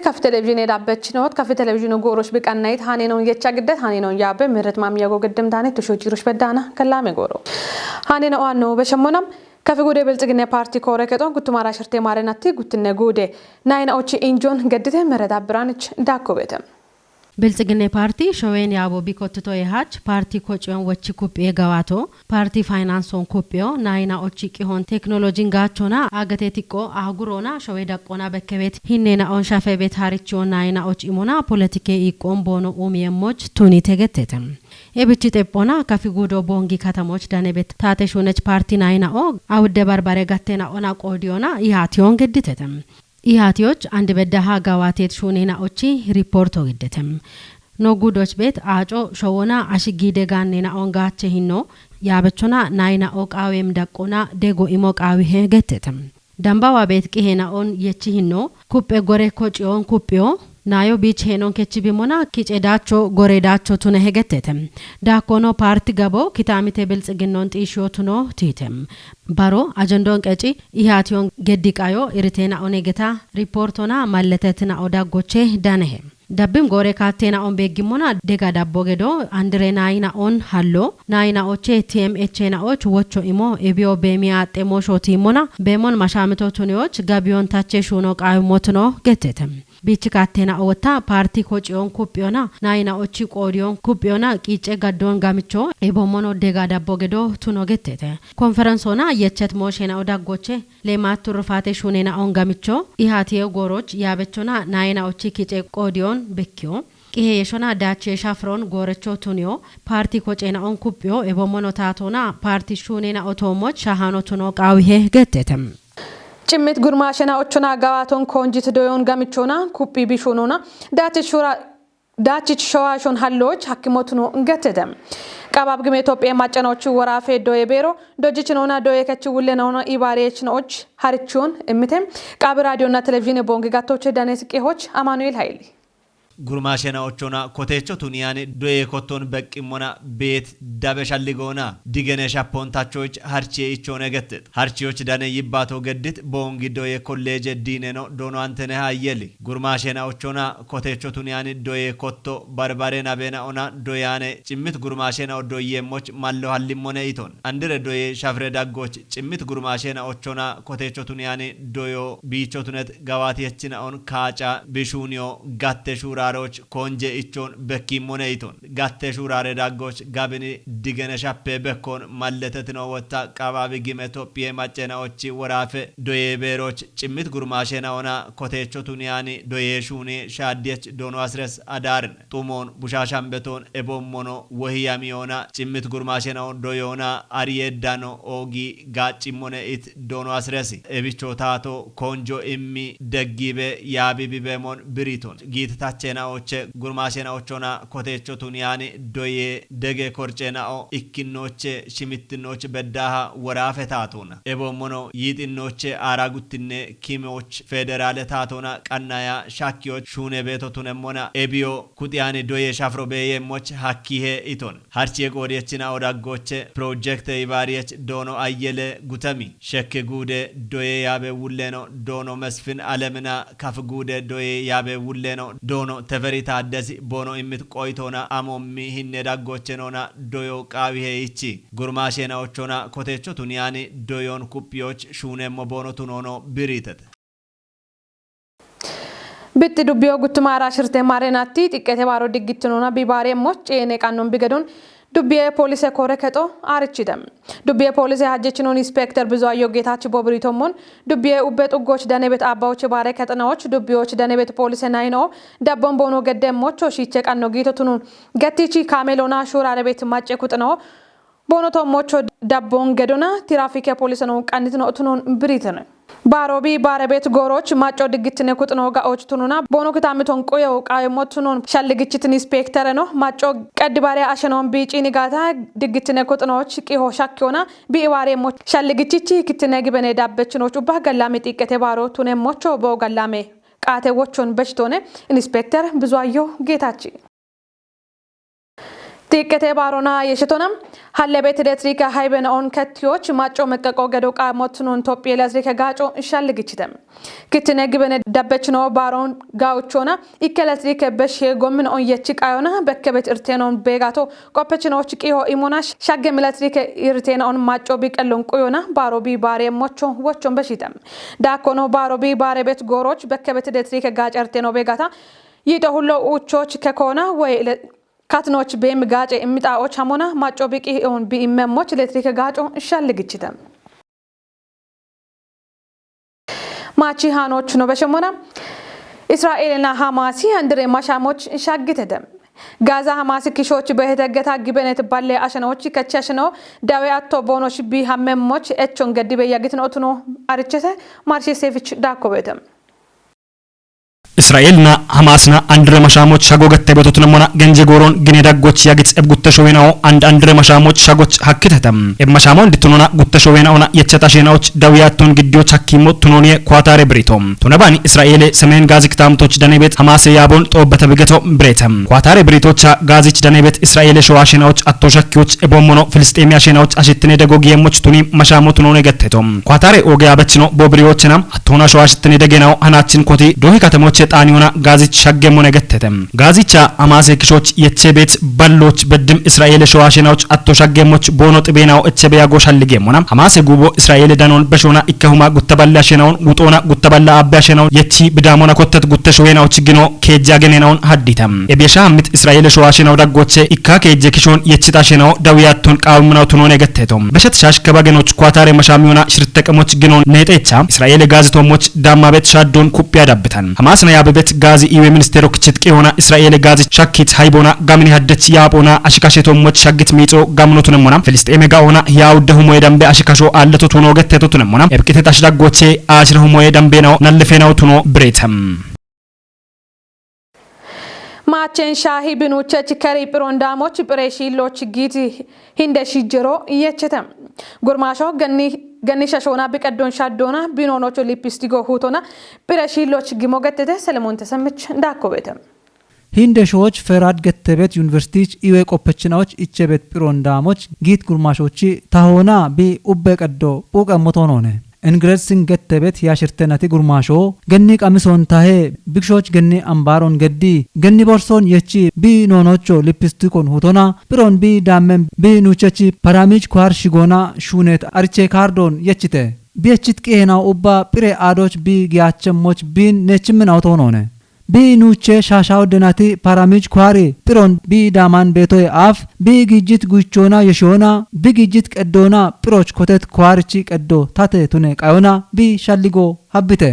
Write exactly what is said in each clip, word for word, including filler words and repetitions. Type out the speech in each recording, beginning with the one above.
Kaf televizhiine dhaabbachinoot, kaf televizhiinu goorosh biqannayit, haanenoon yecha giddet, haanenoon yaabe, mirret maam yago giddimtaane, tusho ciirush beddaana, kallaame gooro. Haaneno oanno beshemmonam, kafi guude bilxiginne paarti koore kexo, guttuma raashirte maarenatti, guttinne guude. Nayina ochi injoon geddite, mirret abbiraanich, daakko beete. Bilxiginne paarti shoween yaabo bikottito ehach, paarti kociyon wochi kuphiye gawaato, paarti faayinaansoon kuphiyo, nayina ochi qihon teknolojin gaachona, agate tiqqo, ahaguroona, showee daqqona bekkebeet, hinneena on shafebeet harichiyo nayina och imona, politike iqqon boono uumiyemmoch tuni tegettete. Ebichi xephona, kafi guudo boongi katamoch danebet, taate shuunech paarti nayina o, awudde barbare gattena ona qoodiyona, ihaatiyon gedditete. Ihaatiyoch andi beddaha gawaateet shuunena ochi riporto giddetem. No guudoch beet aaco showona ashi giide gaannena on gaache hinno, yaabechona nayina o qaawem daqqona dego imo qaawihe gettetem. Dambawa beet qihena on yechi hinno, kuphe gore kociyon kuphiyo, nayo biich henon kechi bimona kice daacho gore daacho tune hegettetem. Daakkono paarti gabo kitaamite bilxiginnon xiishiyo tuno tiitem. Baro ajendon qeci ihaatiyon geddi qayo iriteena onegeta riportona malletetina odaggoche danehe. Dabbim goore kaattena on beeggimona dega dabbo gedo andire nayina on hallo, nayina oche T M H na och wocho imo ebiyo beemi aaxxemo shootimmona beemon mashaamito tuniyoch gabiyon tache shuuno qaayummotino gettete. Bichi kaattena owotta paarti kociyon kuphiyona, nayina ochi qoodiyon kuphiyona qiice gaddon gamicho ebommono dega dabbo gedo tuno gettete. Konferensona yechet mooshena odaggoche, leemaat turrufaate shuunena on gamicho, ihaatiye gooroch yaabechona nayina ochi kice qoodiyon bekkiyo. Qihe yeshona daache shafron goorecho tuniyo, paarti kocena on kuphiyo, ebommono taatona, paarti shuunena otoomoch shahano tuno qaawihe gettete. Cimmit gurmaashena ochona gawaaton koonjit doyon gamichona, kuphi bishuunona, daache shura, daachich showaashon halloch hakkimotuno gettete. Qabaab gime Itophiye maccanochi woraafe doye beero, dojjichinona doye kechi wullenona ibaariyechinoch harichon immite. Qaabi raadiyonna televizhiine boongi gattoche danes qihoch Amaanu'eel Hayili. Gurmaashena ochona koteecho tuniyani doye kotton beqqimmona beet dabe shalligoona. Digene shappontachoch harchiye ichone gettet. Harchiyoch dane yibbaato geddit boongi doye kolleeje diineno doono antene hayyeli. Gurmaashena ochona koteecho tuniyani doye kotto barbare nabena ona doyane cimmit gurmaashena o doyemmoch mallo hallimmone iton. Andire doye shafre daggoch cimmit gurmaashena ochona koteecho tuniyani doyo biicho tunet gawaatiyechina on kaaca bishuuniyo gatte shuuraaroch konje ichon bekkimmone iton. Gatte shuuraare daggoch gabini digene shappe bekkon malletetino wotta qabaabi gime Itophiye maccena ochi woraafe doye beeroch cimmit gurmaashena ona koteecho tuniyani doye shuuni shaaddiyech doono asires adaarin. Xumon bushaashan beton ebommono wohiyamiyona cimmit gurmaashena on doyona ariyeddano oogi gaaccimmone it doono asiresi. Ebicho taato konjo immi deggibe yaabi bibemon biriton. Giititachena oche gurmaashena ochona koteecho tuniyani doye dege korcena o ikkinnoche shimittinoch beddaha woraafe taatona. Ebommono yiixinnoche aara guttinne kimoch federaale taatona qannaya shakkiyoch shuune beeto tunemmona ebiyo kuxiyani doye shafro beeyemmoch hakkihe iton. Harchiye qoodiyechina odaggoche pirojekte ibaariyech doono ayyele gutami. Shekke guude doye yaabe wulleno doono Mesfin Alemina kaf guude doye yaabe wulleno doono Teferi Taaddesi boono immit qoytona amommi hinne daggochenona doyo qaawihe ichi. Gurmaashena ochona koteecho tuniyani doyon kuphiyoch shuunemmo boono tunono biriitete. Bixxi dubbiyo guttuma raashirte maarenatti xiqqete baaro diggittinona bibaare moch ceene qannon bigedon dubbiye poolise koore kexo aarichite. Dubbiye poolise hajjechinoon inspekter Bizuayyo Geetachi Bobiritommon dubbiye ubbe xuggoch danebet aabbawoche baare kexinawoch dubbiyoch danebet poolise nayino dabbon boono gedde mocho shiiche qanno giito tunun gattichi kaameelona shuuraarebet macce kuxinawo Boono toommocho dabbon gedona tirafike pooliseno qannitino tunon biritine. Baaroobi baarebeet gooroch macco diggittine kuxino gaoch tununa boono kitaamiton quyewo qaayemmo tunon shalligichit inspektereno macco qeddi baare ashenoon biiciini gaata diggittine kuxinoch qiho shakkiyona biiwaaremmo shalligichichi kittine gibene dabbechinoch ubba gallame xiiqqete baaro tunemmocho boo gallame qaate wochon bechitoone inspekter Bizuayyo Geetachi. Tiiqqete baarona yeshitona hallebet elektiriike hayben on kettiyoch macco meqqeqo gedo qaamot non Tophiye elektiriike gaaco shalligichite. Kittine gibene dabbechino baaron gauchona ikke elektiriike beshe gommin on yechi qayona bekkebet irtenon beegato qoppechinoch qiho imona shagge milatrike irtena on macco biqellon quyona baaro bi baare mocho wochon beshite. Daakkono baaro bi baare bet gooroch bekkebet elektiriike gaacerteno beegata yiito hullo uchoch kekona woy katnoch beem gaace immixaoch hamona macco biqi on bi immemmoch elektiriike gaaco shalligichite. Maachi haanoch no beshemona Israa'eelena Hamaasi handire mashaamoch shaggitete. Gaaza Hamaasi kishoch beheteggeta gibenet balle ashenoch kechasheno dawe atto boonoch bi hammemmoch echon geddibe yagitino tuno arichete. Marshi Seefich daakkobete. Israa'eelna Hamaasna andire mashaamoch shago gette betotunemona genje gooron gine daggoch yagit eb guttesho wenao and andire mashaamoch shagoch hakkitete. Eb mashaamo nditunona guttesho wenaona yechata shenaoch dawiyaton giddiyoch hakkimo tunoniye Kwatare birito. Tunabani Israa'eele semen gaazi kitamtoch danebet Hamaase yaabon xoobbata bigeto birete. Kwatare biritocha gaazich danebet Israa'eele showa shenaoch atto shakkiyoch ebommono Filisxeemiya shenaoch ashittine dego giyemmoch tuni mashaamo tunone getteto. Kwatare ooge abechino boobiriyochena attona showa ashittine degenawo hanachin koti doohi katemoche xaaniyona gaazich shaggemmo ne gettete. Gaazicha Hamaase kishoch yeche beet balloch beddim Israa'eele showa shenaoch atto shaggemmoch boono xibeenawo eche beyago shalligemmona Hamaase guubo Israa'eele danon beshona ikke huma gutta balle ashenawon wuxoona gutta balla abbe ashenawon yechi bidaamona kottet gutte showenawo chiggino keejje agenenawon haddita. Ebiyesha hammit Israa'eele showa shenawo daggoche ikka keejje kishon yechita shenawo dawiyaton qaawimnawo tunone getteto. Beshet shash kebagenoch Kwatare mashamiyona shirteqemoch ginon neexecha Israa'eele gaazi tommoch dammabet shaddon kuppiya dabbitan. Hamaasna yaabebet gaazi iwe ministero kichit qihona Israa'eele gaazi shakkit haybona gamini haddech yaaphona ashikashe tommoch shaggit miixo gamno tunemmona Filisxeeme ga'ona hiya udde humoye dambe ashikasho aalleto tuno getteto tunemmona ebqitetash daggoche aashire humoye dambenawo nallefenawo tuno biretem. Maachen shaahi binuchech keri phiron daamoch phire shiilloch giiti hinde shijjero yechete. Gurmaasho ganni shashoona biqeddon shaddoona binoonocho lipistigo huutona phire shiilloch gimo gettete. Selemoon Tesemich daakkobete. Hinde shooch Ferad gettebet yuniversitich iwe qoppechinaoch ichebet phiron daamoch giit gurmaashochi tahoona bi ubbe qeddo phuuqe motoonone. Ingirezsin gettebet hiyashirtenati gurmaasho genni qamison tahe bikshoch genni ambaaron geddi genni borson yechi bi noonocho lipistikon hutona phiron bi daammen bi nuuchechi paramich kwar shigona shuunet ariche kaardon yechite. Bi yechit qiheenaw ubba phire aadoch bi giyaachemmoch bin neechimmin awtoonone. Bi nuuche shaashaw denati paramich kwari phiron bi daaman beetoye aaf bi giijjit guichoona yeshiyoona bi giijjit qeddoona phiroch kotet kwaarichi qeddo tate tune qayona bi shalligo habbite.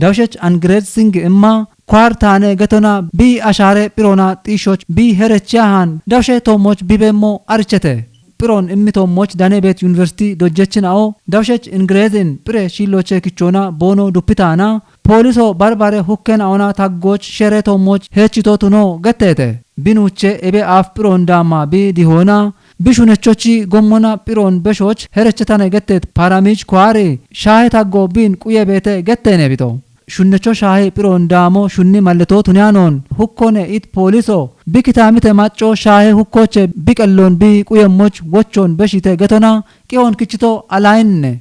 Dawshech Angireed Singi imma kwaar taane getona bi ashaare phiroona xiishoch bi herechiyahan dawshe toommoch bibemmo arichete. Phiron immi toommoch Danebet Yuniversiti dojjechina'o dawshech Ingireezin phire shiilloche kichoona boono duppitaana pooliso barbare hukkena'ona taggoch shere toommoch heechito tuno getteete. Binuuche ebe aaf phiron daamma bi dihoona bi shunechochi gommona phiron beshoch herechetane getteet paramich kwaari shaahe taggo bin quye beete getteene bito. Shunnecho shaahe phiron daamo shunni malleto tuniyanoon hukkone it pooliso bi kitaamite macco shaahe hukkoche bi qellon bi quyemmoch wochon beshite getona qihon kichito alayinne.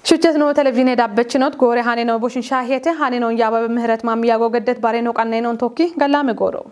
Shuchetno televizhiine dabbechinot goore haaneno boshin shaahiyete haanenoon yaababe Mihret Maamiyago geddet bareno qanneenoon tokki gallaame gooro.